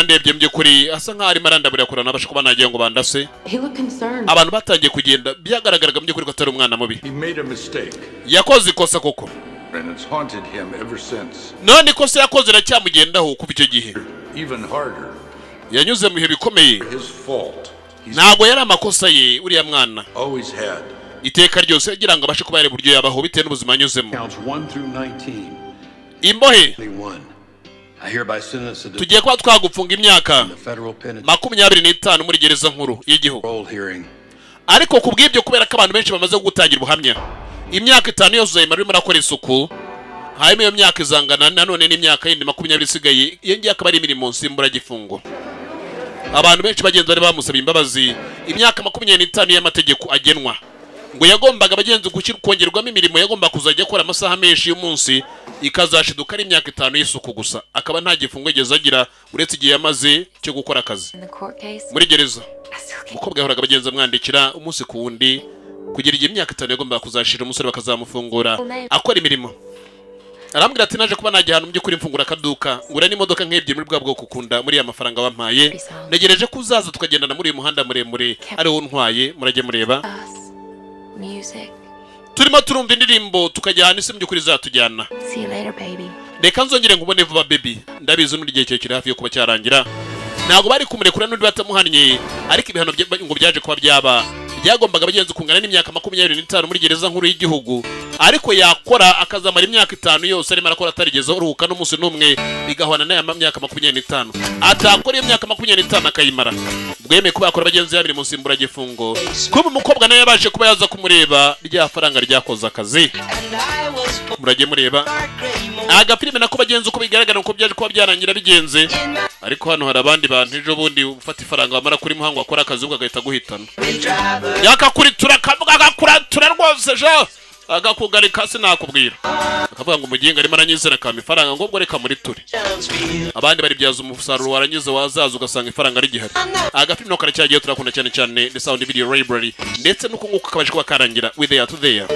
Yarandebye mu by'ukuri asa nkaho arimo arandabura kurana, nabasha kuba nagiye ngo bandase. He looked concerned. Abantu batangiye kugenda, byagaragaraga mu by'ukuri ko atari umwana mubi. He made a mistake, Yakoze ikosa koko. and it's haunted him ever since. None ikosa yakoze riracyamugendaho kuva icyo gihe. Even harder. Yanyuze mu bihe bikomeye. His fault. He's Ntabwo yari amakosa ye uriya mwana. always had. Iteka ryose yagira ngo abashe kuba yareba uburyo yabaho bitewe n'ubuzima yanyuzemo. Counts 1 through 19. Imbohe. 21. I hereby sentence the Tugiye kuba twagufunga imyaka the federal penitentiary 25 muri gereza nkuru y'igihugu. parole hearing. Ariko ku bw'ibyo, kubera ko abantu benshi bamaze gutangira ubuhamya, imyaka 5 yose uzayimara urimo urakora isuku, hanyuma iyo myaka izangana nanone n'imyaka yindi 20 isigaye. Iyo ngiyo akaba ari imirimo nsimburagifungo. Abantu benshi bagenzi bari bamusabye imbabazi. Imyaka 25 y'amategeko agenwa ngo yagombaga abagenzi kongerwamo imirimo, yagomba kuzajya akora amasaha menshi y'umunsi, ikazashiduka ari imyaka 5 y'isuku gusa, akaba nta gifungo yigeze agira uretse igihe yamaze cyo gukora akazi In the court case, muri gereza. I still can't. Umukobwa yahoraga abagenzi amwandikira umunsi ku wundi kugera igihe imyaka 5 yagombaga kuzashira, umusore bakazamufungura akora imirimo. Arambwira ati: "Naje kuba najya ahantu mu by'ukuri mfungura akaduka, ngura n'imodoka nk'ebyiri muri bwa bwoko ukunda muri ya mafaranga wampaye. Ntegereje ko uzaza tukagendana muri uyu muhanda muremure ariwo untwaye." Murajye mureba. Us. Music. Turimo turumva indirimbo, tukajya ahantu isi mu by'ukuri izatujyana. See you later, baby. Reka nzongere nkubone vuba, baby. Ndabizi n'undi gihe kirekire hafi yo kuba cyarangira. Ntabwo bari kumurekura n'undi batamuhannye, ariko ibihano ngo byaje kuba byaba byagombaga bagenzi kungana n'imyaka 25 muri gereza nkuru y'igihugu, ariko yakora akazamara imyaka 5 yose arimo arakora atarigeze aruhuka n'umunsi n'umwe, bigahwana n'aya myaka 25. Atakora iyo myaka 25 akayimara, bwemeye kuba yakora bagenzi babiri mu nsimburagifungo. Kuba umukobwa nawe yabashe kuba yaza kumureba, rya faranga ryakoze akazi. Murajye mureba agafilime nako bagenzi, uko bigaragara uko byaje kuba byarangira bigenze. Ariko hano hari abandi bantu ejo bundi ufata ifaranga, wamara kuri muhango wakora akazi, ubwo agahita aguhitana, yakakuritura, akavuga agakuratura rwose jo agakugarika. Sinakubwira, akavuga ngo umuginga arimo aranyizera akampa ifaranga, ngo ubwo reka muri ture abandi baribyaza umusaruro, warangiza wazaza ugasanga ifaranga rigihari. Agafilime nako karacyagiye, turakunda cyane cyane The Sound Video Library, ndetse n'uko nguko kabasha kuba karangira with there to there.